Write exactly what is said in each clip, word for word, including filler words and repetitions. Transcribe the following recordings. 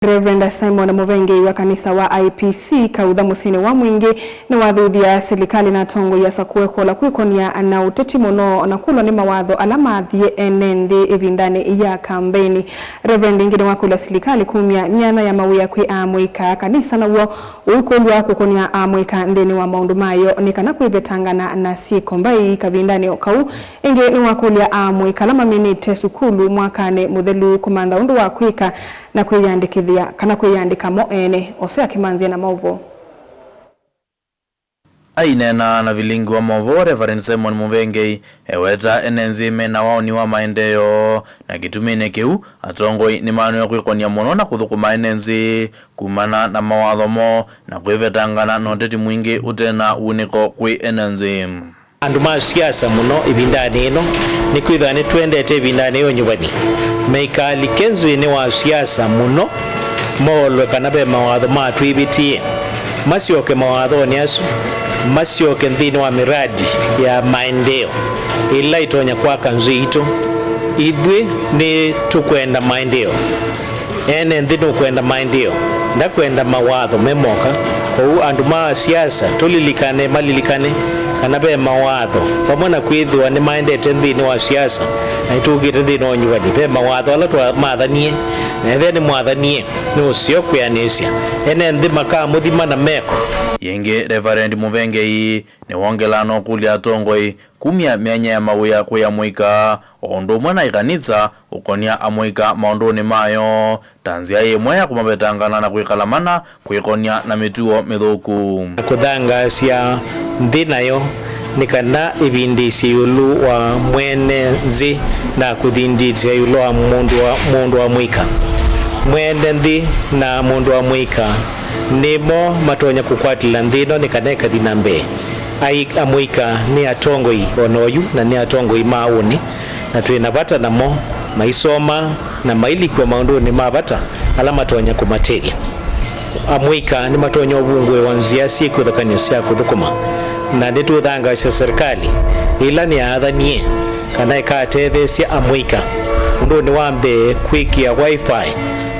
Reverend Simon Mũvengei wa kanisa wa I P C Kautha mũsyĩnĩ wa Mwingĩ nĩwathuthya silikalĩ na atongoi asakũe kũola kwĩkonia na ũteti mũno na kũlwa nĩ mawatho ala maathie ene nthĩ ĩvindanĩ ya kambeini. Reverend ĩngĩ nĩwakũlya silikalĩ kumya myanya ya mawĩa kwĩ amũika kanisa naw'o ũikũlw'a kũkonia amũika nthĩnĩ wa maũndũ mayo nĩ kana kwĩvetangana na syĩko mbai kavindanĩ o kau. Ĩngĩ nĩwakũlya amũika ala maminĩte sukulu mwakanĩ mũthelu kũmantha ũndũ wa kwĩka na kwĩyandĩkĩthya kana kwĩyandĩka mo ene. Osea Kĩmanzĩ na maũvoo. Aineena na vilingi wa maũvoo, Reverend Simon Mũvengei eweta ene nthĩ mena waũni wa maendeeo, na kĩtuminĩ kĩu, atongoi nĩmanĩwe kwĩkonia mũno na kũthũkũma ene nthĩ kumana na mawatho moo na kwĩvetangana na ũteti mwingĩ ũte na wunĩko kwĩ ene nthĩ. Andũ ma siasa mũno ĩvindanĩ ĩno, nĩkwĩthĩwa nĩtwendete ĩvindanĩ ya ũnyuvani maikalike nthĩnĩ wa siasa mũno, moolwe kana ve mawatho matwĩvĩtĩe, masyoke mawathonĩ asu, masyoke nthĩnĩ wa miradi ya maendeeo ĩla ĩtonya kwaka nthĩ itũ. Ithyĩ nĩtũkwenda maendeeo. Ene nthĩ nũkwenda maendeeo, ndakwenda mawatho me moka. Kwoou andũ ma siasa, tũlilikane, malilikane kana ve mawatho, vamwe na kwĩthĩwa nĩmaendete nthĩnĩ wa siasa na nĩtũkĩte nthĩnĩ wa ũnyuvani, ve mawatho ala twamathanie, na ethĩa nĩmwathanie, nĩ ũseo kwĩanĩsya. Ene nthĩ makamũthima na meko. Yĩngĩ, Reverend Mũvengei nĩwongelaa na ũkũlya atongoi kumya myanya ya mawĩa kwĩ amũika, o ũndũ ũmwe na ĩkanisa, ũkonia amũika maũndũnĩ mayo ta nzĩa yĩmwe ya kũmavetangana na kwĩkala mana kwĩkonia na mĩtuo mĩthũku. Na kũthangaasya nthĩ nayo nĩ kana ĩvindĩĩsye ĩũlũ wa mwene nthĩ na kũthindĩĩsya ĩũlũ wa mũndũ wa, mũndũ wa mũika. Mwene nthĩ na mũndũ wa mũika nĩmo matonya kũkwatĩla nthĩ ĩno nĩ kana ĩkathi na mbee. Ai-, amũika nĩ atongoi o na oyu, na nĩ atongoi ma ũnĩ, na twĩ na vata namo, maisoma na mailikw'a maũndũnĩ ma vata ala matonya kũmatethya. Amũika nĩmatonya ũvungũĩwa nzĩa syĩ kĩvathũkany'o sya kũthũkũma, na nĩtũthangaasya serikali ĩla nĩyaathanie kana ĩkatetheesya amũika ũndũnĩ wa mbee kwĩkĩa Wi-Fi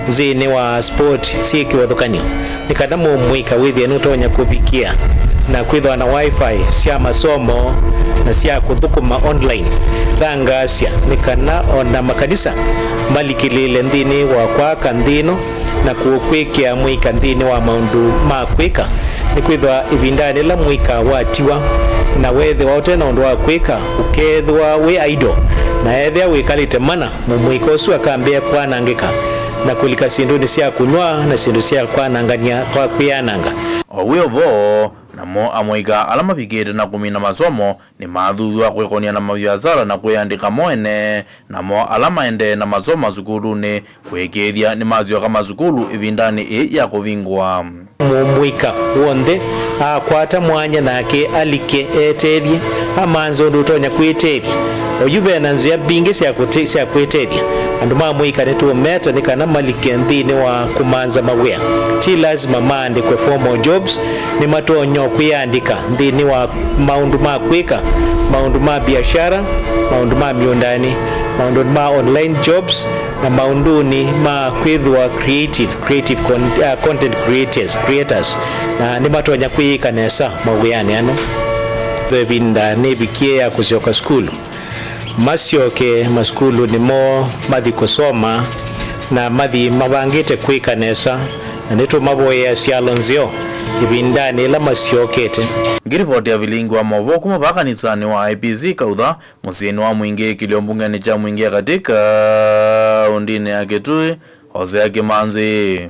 nthĩnĩ wa spoti syĩ kĩvathũkany'o, nĩ kana mũmũika wĩthĩe nũtonya kũvikĩa na kwĩthĩwa na Wi-Fi sya masomo na sya kũthũkũma online. Thangaasya nĩ kana o na makanisa malikĩlĩĩle nthĩnĩ wa kwaka nthĩ ĩno na kũkwĩkĩa mũika nthĩnĩ wa maũndũ ma kwĩka, nĩkwĩthĩwa ĩvindanĩ yĩla mũika watiwa na weethĩwa ũte na ũndũ wa kwĩka, ũkeethĩwa wĩ idle, na ethĩa wĩkalĩte mana, mũmũika ũsu akambĩĩa kwanangĩka na kũlika syĩndũnĩ sya kũnyw'a na syĩndũ sya kwanangany'a kwa kwĩananga. O wĩ o vo, namo amũika ala mavikĩte na kũmina masomo nĩmathuthw'a kwĩkonia na maviasala na kwĩandĩka mo ene, namo ala maendee na masomo masukulunĩ kũĩkĩĩthya nĩmasyoka masukulu ĩvindanĩ ĩĩ ya kũvingũa. Mũmũika w'onthe akwata mwanya nake alike etethye, amanze ũndũ ũtonya kwĩtethya. Oyu ve na nzĩa mbingĩ sya kũte-, sya kwĩtethya. Andũ ma mũika nĩtũũmeta nĩ kana malike nthĩnĩ wa kũmanza mawĩa. Ti lasima maandĩkwe formal jobs, nĩmatonya o kwĩandĩka nthĩnĩ wa maũndũ ma kwĩka, maũndũ ma biashara, maũndũ ma mĩũndanĩ, maũndũ ma online jobs, na maũndũnĩ ma kwĩthĩwa creative, creative con-, uh, content creators, creators, na nĩmatonya kwĩyĩka nesa mawĩanĩ ano. Ve ĩvinda nĩvikie ya kũsyoka sukulu. Masyoke masukulunĩ moo mathi kũsoma na mathi mavangĩte kwĩka nesa, na nĩtũmavoyea syalo nzeo ĩvindanĩ ĩla masyokete. Ngirivoti ya vilingi wa maũvoo kuma vaa kanisanĩ wa I P C Kautha, mũsyĩnĩ wa Mwingĩ, kĩlio mbungenĩ kya Mwingĩ ya Katĩ, kaũndĩnĩ ya Kitui, Hosea Kimanzi.